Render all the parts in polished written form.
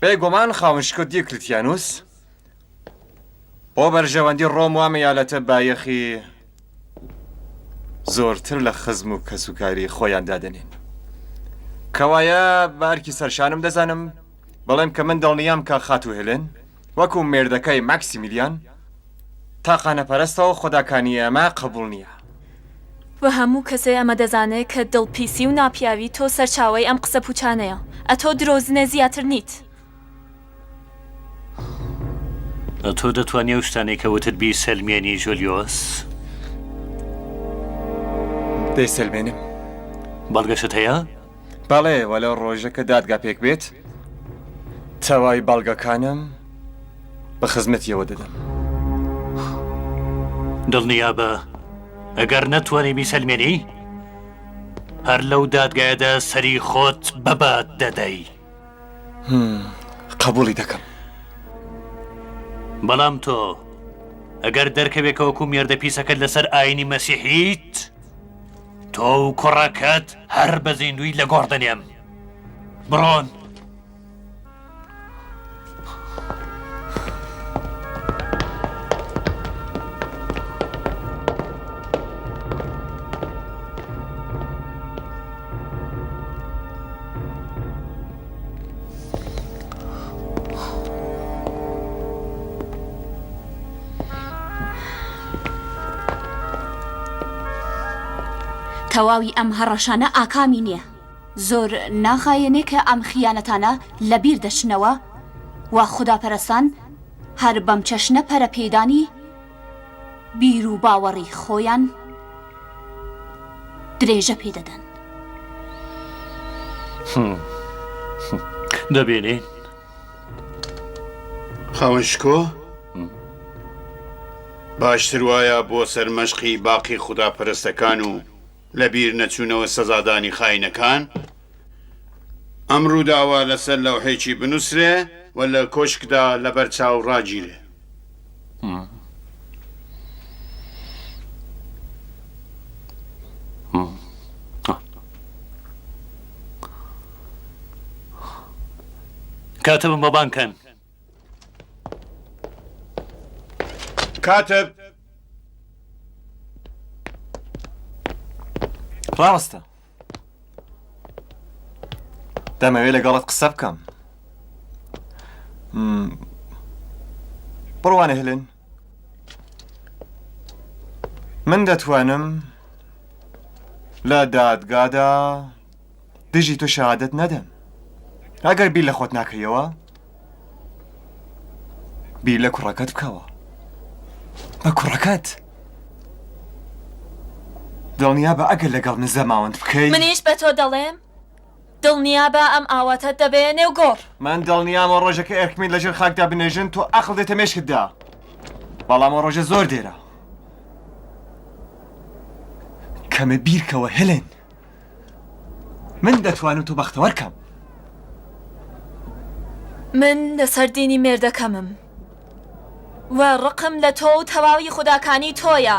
بێگومان خاوەن شکۆ دیوکلتیانوس بۆ بەرژەوەندی ڕۆم وام ئیالەتە بایەخی زۆرتر لە خزم و کەسوکاری خۆیان دادەنێن. کەوایە بە ئەرکی سەرشانم دەزانم بڵێم کە من دڵنیام کە خاتوو هێلێن وەکو مێردەکەی ماکسیمیلیان تاقانەپەرستە و خوداکانی ئێمە قبوڵ نییە. وە هەموو کەسێ ئەمە دەزانێ کە دڵپیسی و ناپیاوی تۆ سەرچاوەی ئەم قسە پوچانەیە. ئەتۆ درۆزنێ زیاتر نیت. ئەتۆ دەتوانی ئەو شتانەی کە وتت بیسەلمێنی جۆلیۆس؟ دەیسەلمێنم. بەڵگەشت هەیە؟ بەڵێ، وە لەو ڕۆژە کە دادگا پێک بێت تەواوی بەڵگەکانم بە خزمەتیەوە دەدەم. دڵنیابە ئەگەر نەتوانی بیسەلمێنی هەر لەو دادگایەدا سەری خۆت بەباد دەدەی. قبوڵی دەکەم. بەڵام تۆ ئەگەر دەرکەوێ کە وەکو مێردە پیسەکەت لەسەر ئاینی مەسیحیت تۆ و کوڕەکەت هەر بە زیندووی لە گۆڕ دەنێم. بڕۆن. تەواوی ئەم هەڕەشانە ئاکامی نییە. زۆر ناخایەنێ کە ئەم خیانەتانە لە بیر دەچنەوە و خوداپەرستان هەر بەم چەشنە پەرەپێدانی بیر و باوەڕی خۆیان درێژە پێ دەدەن. دەبینین. خاوەن شکۆ، باشتر وایە بۆ سەرمەشقی باقی خوداپەرستەکان و لەبیر نەچوونەوە سەزادانی خاینەکان، ئەم ڕووداوە لەسەر لەوحێکی بنووسرێ و لە کۆشکدا لەبەر چاو ڕاگیرێ. کاتبم بۆ بانگ کەن. کاتب! ڕاوەستە. دەمەوێت لەگەڵت قسە بکەم. بڕوانە هێلن. من دەتوانم لە دادگادا دژی تۆ شەهادەت نەدەم. ئەگەر بیر لە خۆت ناکەیەوە بیر لە کوڕەکەت بکەوە. بە کوڕەکەت. دڵنیابە ئەگەر لەگەڵ من زەماوەند بکەی. منیش بە تۆ دەڵێم دڵنیابە ئەم ئاواتەت دەبەیە نێو گۆڕ. من دڵنیام ئەو ڕۆژە کە ئێرکمین لەژێر خاکدا بنێژن تۆ ئەقڵ دێتە مێشکتدا. بەڵام ئەو ڕۆژە زۆر دێرە. کەمێ بیرکەوە هێلێن. من دەتوانم تۆ بەختەوەر کەم. من لەسەر دینی مێردەکەمم و ڕقم لە تۆ و تەواوی خوداکانی تۆیە.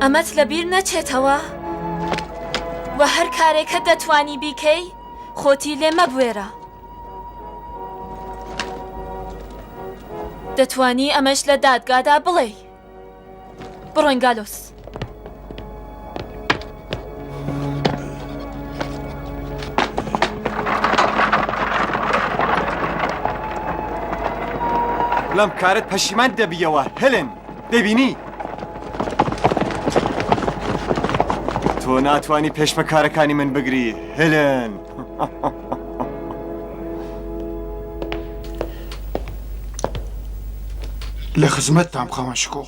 ئەمەت لەبیر نەچێتەوە و هەر کارێکە دەتوانی بیکەی خۆتی لێ مەبوێرە. دەتوانی ئەمەش لە دادگادا بڵێی. بڕۆین گالۆس. لەم کارت پەشیمان دەبیەوە هێلن دەبینی تۆ ناتوانی پێش بە کارەکانی من بگری هێلن. لە خزمەتتام خاوەن شکۆ.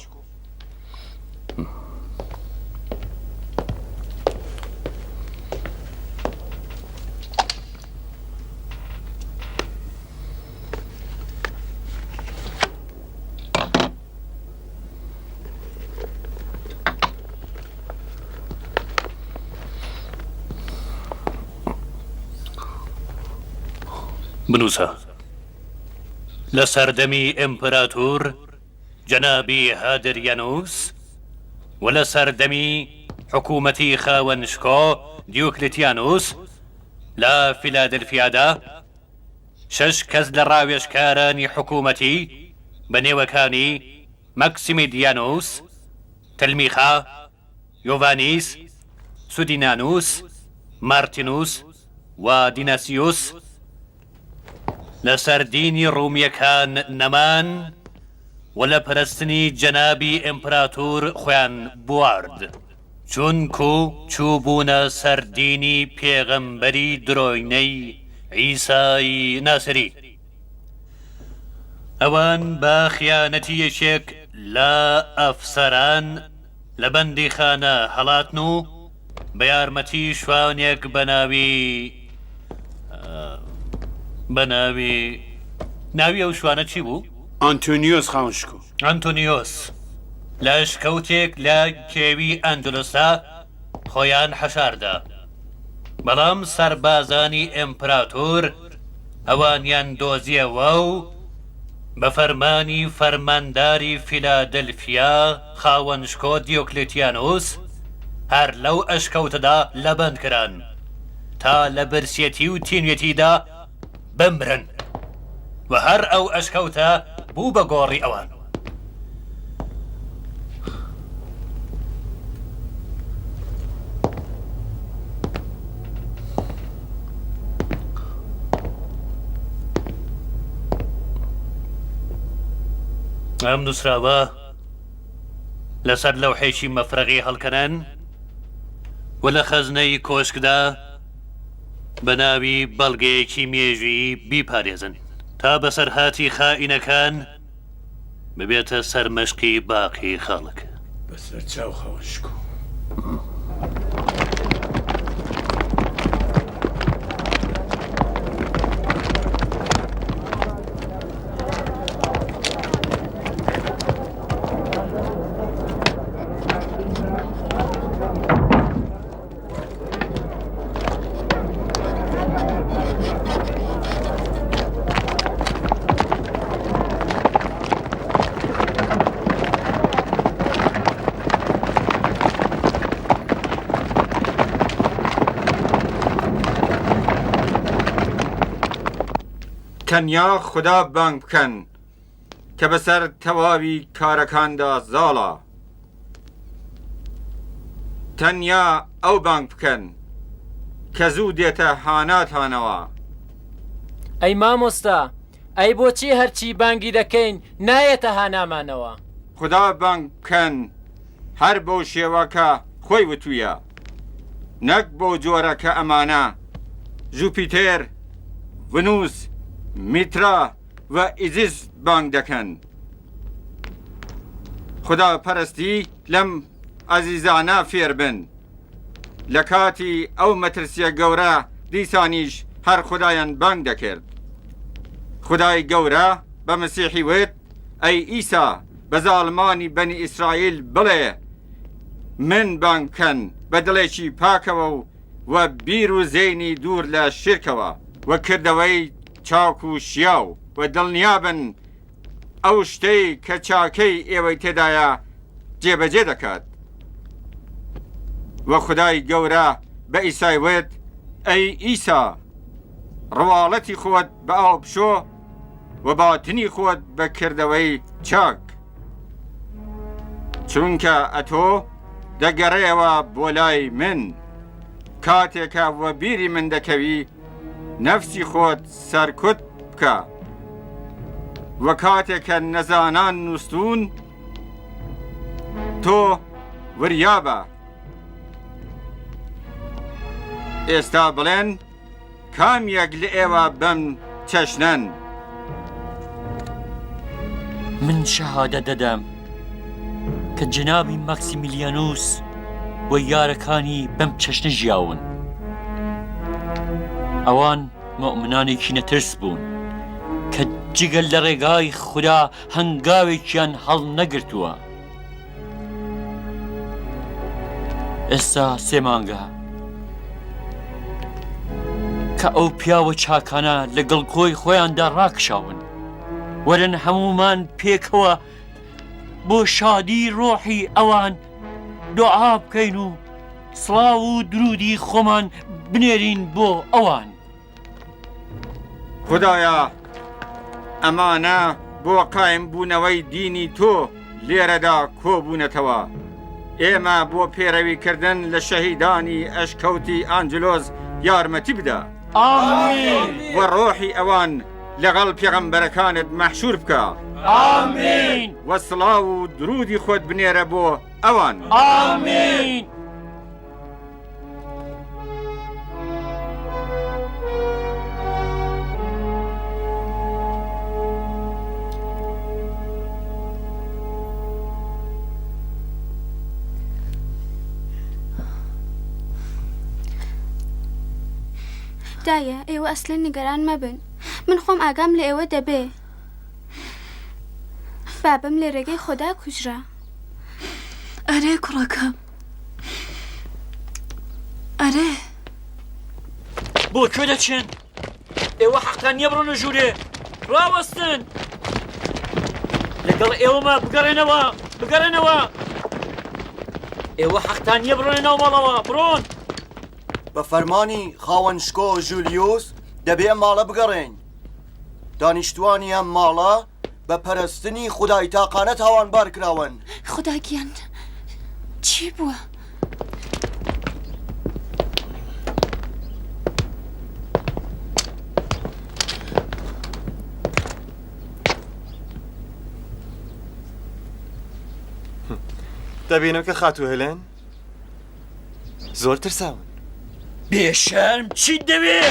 بنووسە لە سەردەمی ئیمپراتور جەنابی هادریانوس و لە سەردەمی حکوومەتی خاوەن شکۆ دیوکلتیانوس لە فیلادلفیادا. شەش کەس لە ڕاوێژکارانی حکوومەتی بە نێوەکانی مەکسیمیدیانوس، تلمیخا، یۆڤانیس، سودینانوس، مارتینوس و دیناسیوس لەسەر دینی ڕوومییەکان نەمان و لە پەرستنی جەنابی ئیمپراتور خۆیان بوارد، چونکو چووبوونە سەر دینی پێغەمبەری درۆینەی عیسای ناسری. ئەوان بە خیانەتی یەکێک لە ئەفسەران لە بەندیخانە هەڵاتن و بە یارمەتی شوانێک بە ناوی بە ناوی ناوی ئەو شوانە چی بوو؟ ئانتۆنیۆس خاوەن شکۆ. ئانتۆنیۆس لە ئەشکەوتێک لە کێوی ئەندلسدا خۆیان حەشاردا، بەڵام سەربازانی ئیمپراتۆر ئەوانیان دۆزیەوە و بە فەرمانی فەرمانداری فیلادلفیا خاوەن شکۆ دیۆکلێتیانوس هەر لەو ئەشکەوتەدا لەبەند کران تا لە برسیەتی و تینوێتیدا بمرن و هەر ئەو ئەشکەوتە بوو بە گۆڕی ئەوان. ئەم نووسراوە لەسەر لەوحێکی مەفرەغی هەڵکەنن و لە خەزنەی کۆشکدا بە ناوی بەڵگەیەکی مێژوویی بیپارێزن تا بەسەرهاتی خائینەکان ببێتە سەرمەشقی باقی خەڵک. بەسەر چاو خاوەن شکۆ. تەنیا خودا بانگ بکەن کە بەسەر تەواوی کارەکاندا زاڵە. تەنیا ئەو بانگ بکەن کە زوو دێتە هاناتانەوە. ئەی مامۆستا، ئەی بۆچی هەرچی بانگی دەکەین نایەتە هانامانەوە؟ خودا بانگ بکەن هەر بەو شێوە کە خۆی وتوویە، نەک بەو جۆرە کە ئەمانە، ژوپیتێر، ڤنوس، میترا، و ئیزیس بانگ دەکەن. خودا پەرستی لەم ئازیزانە فێر بن. لە کاتی ئەو مەترسیە گەورە دیسانیش هەر خودایان بانگ دەکرد. خودای گەورە بە مەسیحی وت، ئەی ئیسا بە زاڵمانی بەنی ئیسرائیل بڵێ من بانگ بکەن بە دڵێکی پاکەوە و و بیر و زەینی دوور لە شیرکەوە و کردەوەی چاک و شیاو و دڵنیابن ئەو شتەی کە چاکەی ئێوەی تێدایە جێبەجێ دەکات. وە خودای گەورە بە ئیسای وت، ئەی ئیسا، ڕواڵەتی خۆت بە ئاو بشۆ و باتنی خۆت بە کردەوەی چاک. چونکە ئەتۆ دەگەڕێیەوە بۆ لای من، کاتێکە وەبیری من دەکەوی نەفسی خۆت سەرکوت بکە، وە کاتێکە نەزانان نووستوون تۆ وریابە. ئێستا بڵێن کام یەک لە ئێوە بەم چەشنەن؟ من شەهادەت دەدەم کە جەنابی ماکسیمیلیانوس و یارەکانی بەم چەشنە ژیاون. ئەوان موئمنانێکی نەترس بوون کە جگە لە ڕێگای خودا هەنگاوێکیان هەڵنەگرتووە. ئێستا سێ مانگە کە ئەو پیاوە چاکانە لە گڵکۆی خۆیاندا ڕاکشاون. وەرن هەموومان پێکەوە بۆ شادی ڕۆحی ئەوان دوعا بکەین و سڵاو و درودی خۆمان بنێرین بۆ ئەوان. خودایە ئەمانە بۆ قایم بوونەوەی دینی تۆ لێرەدا کۆبوونەتەوە. ئێمە بۆ پێرەویکردن لە شەهیدانی ئەشکەوتی ئانجلۆس یارمەتی بدە. ئامین. و ڕۆحی ئەوان لەگەڵ پێغەمبەرەکانت مەحشور بکە. ئامین. و سڵاو و درودی خۆت بنێرە بۆ ئەوان. ئامین. دایە ئێوە ئەسلەن نیگەران مەبن من خۆم ئاگام لە ئێوە دەبێ بابم لە رێگەی خۆدا کوژرا. ئەرێ کوڕەکەم ئەرێ. بۆ کوێ دەچن؟ ئێوە حەقتان نییە بڕۆنە ژوورێ ڕاوەستن لەگەڵ ئێوەمە بگەڕێنەوە بگەڕێنەوە ئێوە حەقتان نییە بڕۆنە ناو ماڵەوە بڕۆن. بە فەرمانی خاوەن شکۆ ژولیوس دەبێ ئەم ماڵە بگەڕێین. دانیشتووانی ئەم ماڵە بە پەرستنی خودای تاقانە تاوانبار کراون. خودا گیان چی بووە؟ دەبینم کە خاتوو هێلێن زۆر ترساون. بێشەرم چیت دەوێ؟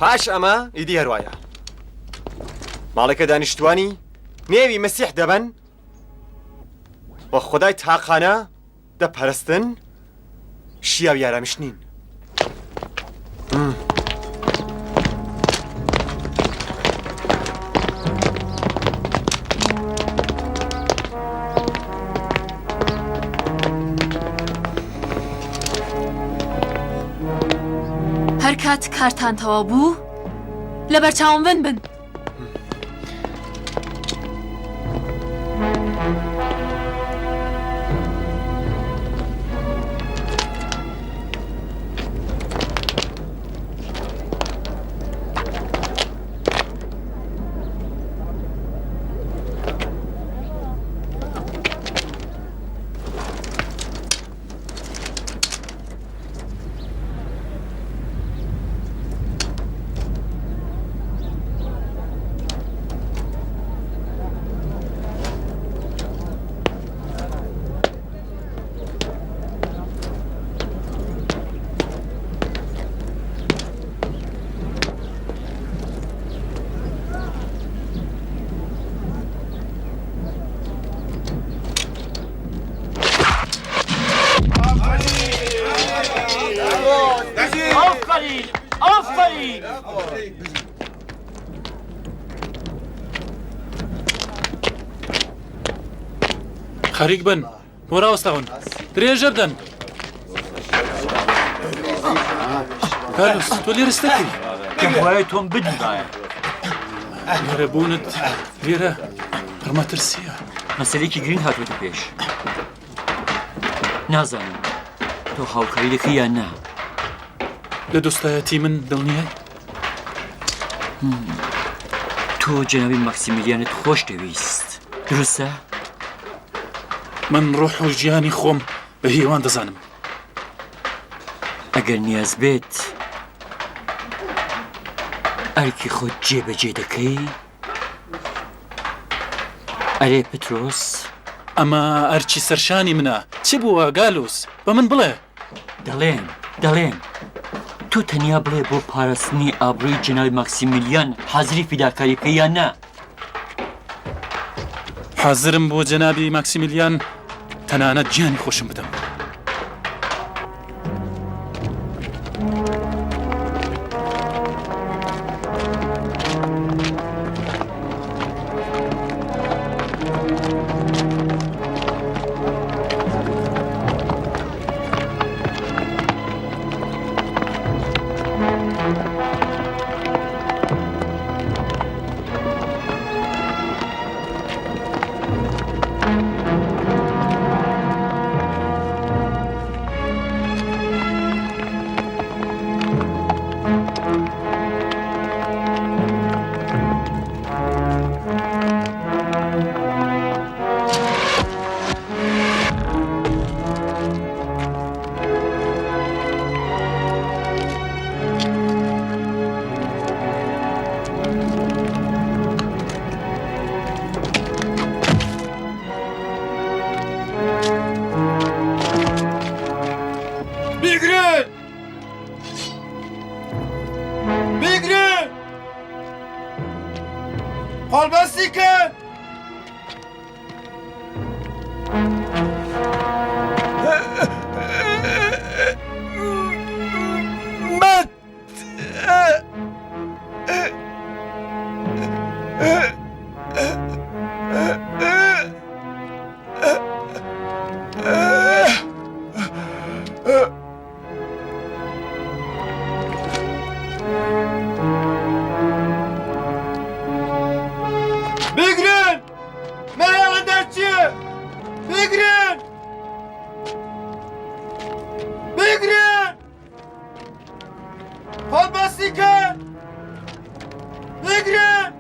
پاش ئەمە ئیدی هەروایە ماڵێکە دانیشتوانی نێوی مەسیح دەبەن و خدای تاقانە دەپەرستن شیاوی ئارامیش نین. هەر کات کارتان تەواو بوو لەبەر چاوم ون بن. ئافەرین ئافەرین. خەریک بن بۆ ڕاوەستاون درێژە بدەن کارلوس تۆ لێرە ستەکەی پێم وایە تۆم بدیبایە لێرە بوونت لێرە پڕمەترسیە مەسەلەیەکی گرنگ هاتووەتە پێش نازانم تۆ هاوکاری دەکەی یان نا لە دۆستایەتی من دڵنیای؟ تۆ جەنابی ماکسیمیلیانت خۆش دەویست دروستە؟ من ڕۆح و ژیانی خۆم بە هیوان دەزانم. ئەگەر نیاز بێت ئەرکی خۆت جێبەجێ دەکەی؟ ئەرێ پترۆس؟ ئەمە ئەرکی سەرشانی منە. چ بووە گالوس؟ بە من بڵێ. دەڵێم، دەڵێم. تۆ تەنیا بڵێ بۆ پاراستنی ئابڕووی جەنابی ماکسیمیلیان حازری فیداکاری بکەی یان نا؟ حازرم بۆ جەنابی ماکسیمیلیان تەنانەت گیانی خۆشم بدەم. قەڵبەستی کەن! مەت! بگرن! مەهێڵن دەرچێ! بگرن! بگرن! هەڵبەستی کەن! بگرن!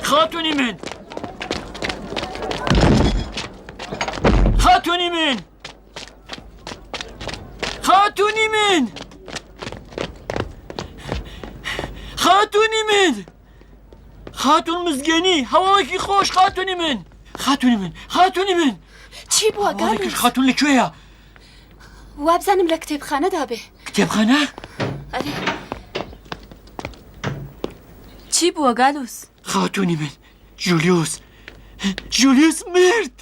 خاتونی من خاتونی من خاتونی من خاتونی من خاتون مزگێنی هەواڵێکی خۆش خاتونی من خاتونی من خاتونی من چی بووە گالوس؟ خاتون لەکوێیە؟ وابزانم لە کتێبخانەدا بێ. کتێبخانە؟ ئەرێ. چی بووە گالوس؟ خاتونی من ژولیوس ژولیوس مرد.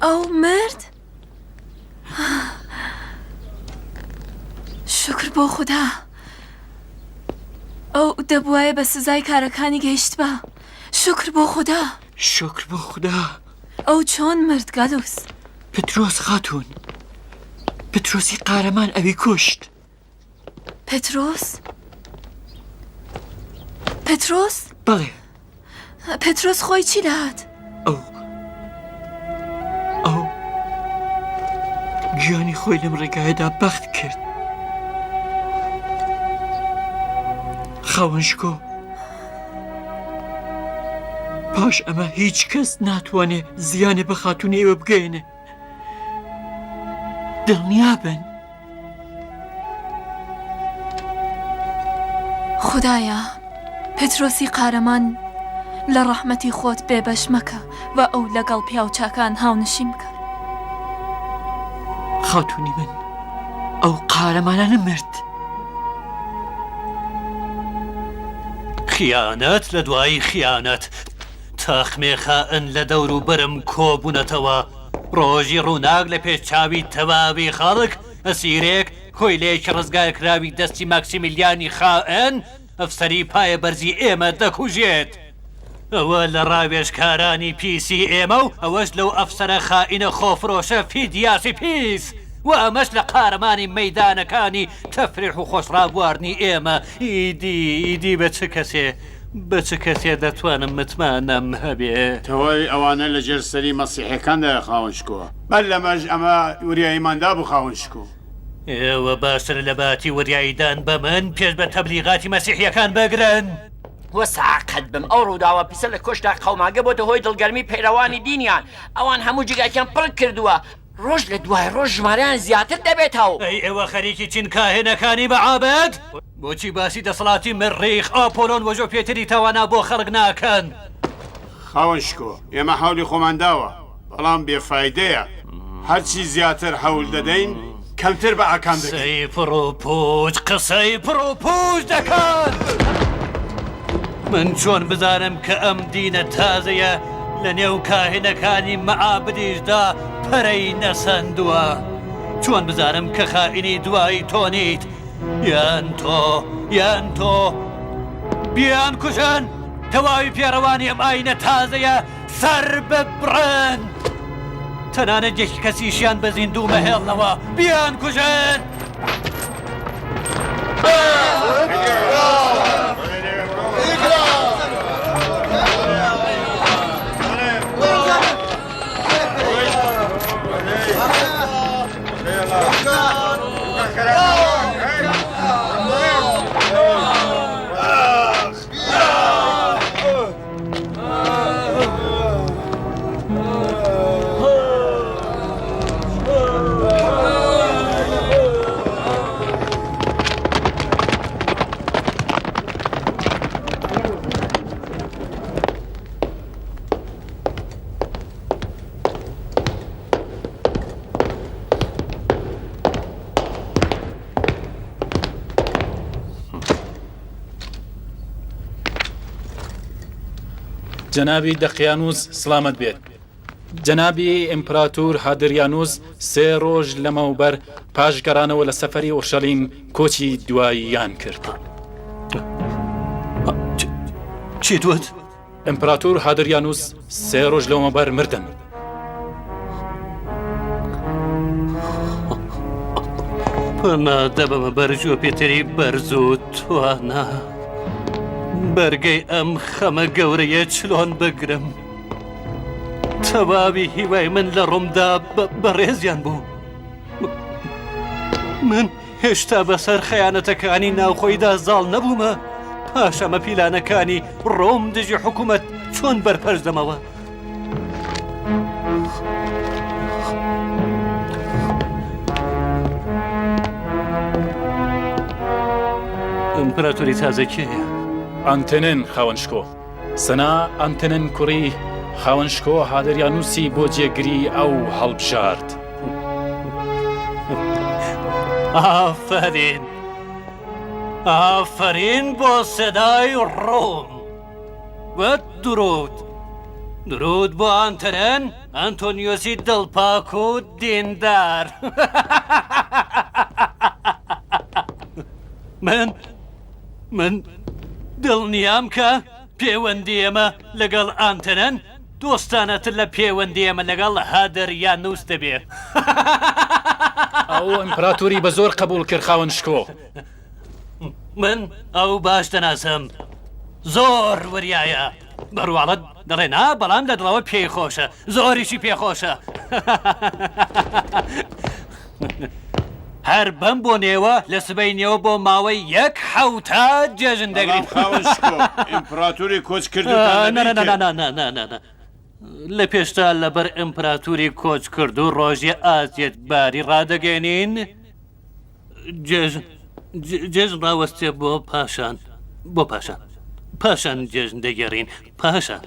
ئەو مرد؟ شوکر بۆ خودا ئەو دەبوایە بە سزای کارەکانی گەیشتبا شوکر بۆ خودا شوکر بۆ خودا ئەو چۆن مرد گالوس؟ پترۆس خاتوون پترۆسی قارەمان ئەوی کوشت. پترۆس؟ پترۆس؟ بەڵێ. پترۆس خۆی چی لەهات؟ ئەو ئەو گیانی خۆی لەم ڕێگایەدا بەخت کرد. خاوەن شکۆ پاش ئەمە هیچ کەس ناتوانێ زیانێ بە خاتوونی ئێوە بگەیەنێ. دڵنیا بن. خودایە پترۆسی قارەمان لە ڕەحمەتی خۆت بێبەش مەکە و ئەو لەگەڵ پیاوچاکان هاونشین بکە. خاتوونی من ئەو قارەمانانە مرد. خیانەت لە دوای خیانەت، تاقمێ خائن لە دەوروبەرم کۆبوونەتەوە، ڕۆژی ڕووناک لە پێش چاوی تەواوی خەڵک، ئەسیرێک، کۆیلەیەکی ڕزگارکراوی دەستی ماکسیمیلیانی خائن، ئەفسەری پایەبەرزی ئێمە دەکوژێت. ئەوە لە ڕاوێژکارانی پیسی ئێمە و ئەوەش لەو ئەفسەرە خائینە خۆفرۆشە فیدیاسی پیس و ئەمەش لە قارەمانی مەیدانەکانی تەفریح و خۆشڕابواردنی ئێمە. ئیدی، ئیدی بە چ کەسێ؟ بە چ کەسێ دەتوانم متمانەم هەبێ؟ تەواوی ئەوانە لە ژێر سەری مەسیحیەکاندایە خاوەن شکۆ. بەر لەمەش ئەمە وریاییمان دابوو خاوەن شکۆ. ئێوە باشترە لە باتی وریاییدان بە من پێش بە تەبلیغاتی مەسیحیەکان بگرن. وە ساقەت بم ئەو ڕووداوە پیسە لە کۆشکدا قەوماگە بۆتە هۆی دڵگەرمی پەیڕەوانی دینیان ئەوان هەموو جێگاکیان پڕ کردووە ڕۆژ لە دوای ڕۆژ ژمارەیان زیاتر دەبێتەو. ئەی ئێوە خەریکی چین کاهینەکانی مەعابد؟ بۆچی باسی دەسەڵاتی مریخ، ئاپۆلۆن و ژۆپێتری توانا بۆ خەڵک ناکەن؟ خاوەن شکۆ، ئێمە حەولی خۆمان داوە، بەڵام بێ فایدەیە. هەرچی زیاتر حەول دەدەین، کەمتر بە ئاکام دەگەین. قسەی پڕ و پووچ، قسەی پڕ و پووچ دەکەن! من چۆن بزانم کە ئەم دینە تازەیە لە نێو کاهینەکانی مەعابدیشدا پەرەی نەسەندووە؟ چۆن بزانم کە خائینی دوای تۆ نیت؟ یان تۆ، یان تۆ، بیانکوژن! تەواوی پێڕەوانی ئەم ئایینە تازەیە سەر ببڕن! تەنانەت یەک کەسیشیان بە زیندوو مەهێڵنەوە، بیانکوژن! جەنابی دەقیانوس سڵامەت بێت. جەنابی ئیمپراتور هادریانوس سێ ڕۆژ لەمەوبەر پاش گەڕانەوە لە سەفەری ئورشەلیم کۆچی دواییان کرد. چیت وت؟ ئیمپراتور هادریانوس سێ ڕۆژ لەومەبەر مردن. پەنا دەبەمە بەر جۆپێتری بەرز و توانا. بەرگەی ئەم خەمە گەورەیە چلۆن بگرم؟ تەواوی هیوای من لە ڕۆمدا بەڕێزیان بوو. من هێشتا بەسەر خەیانەتەکانی ناوخۆیدا زاڵ نەبوومە، پاش ئەمە پیلانەکانی ڕۆم دژی حکوومەت چۆن بەرپەرچ دەمەوە؟ ئیمپراتۆری تازە کێیە؟ ئانتێنن خاوەن شکۆ. سەنا ئانتێنن کوڕی خاوەن شکۆ هادریانوسی بۆ جێگری ئەو هەڵبژارد. ئافەرین ئافەرین بۆ سەدای ڕۆم وە درود درود بۆ ئانتەرەن ئەنتۆنیۆسی دڵپاک و دیندار من من دڵنیام کە پێوەندی ئێمە لەگەڵ ئانتەرەن دۆستانەتر لە پێوەندی ئێمە لەگەڵ هادریانوس دەبێ. ئەو ئیمپراتۆری بە زۆر قەبووڵ کرد خاوەن شکۆ. من ئەو باش دەناسم. زۆر وریایە. بە ڕواڵەت دەڵێ نا، بەڵام لە دڵەوە پێی خۆشە. زۆریشی پێ خۆشە. هەر بەم بۆنەیەوە لە سبەینێوە بۆ ماوەی یەک حەوتە جێژن دەگرین. بەڵام خاوەن شکۆ، ئیمپڕاتوری کۆچکردووتان لەبیر کرد. نا نا نا نا نا لە پێشتا لەبەر ئیمپراتوری کۆچکردوو ڕۆژی ئازیەتباری ڕادەگەیەنین. جێژن جێژن ڕاوەستێ بۆ پاشان بۆ پاشان پاشان جێژن دەگێڕین پاشان.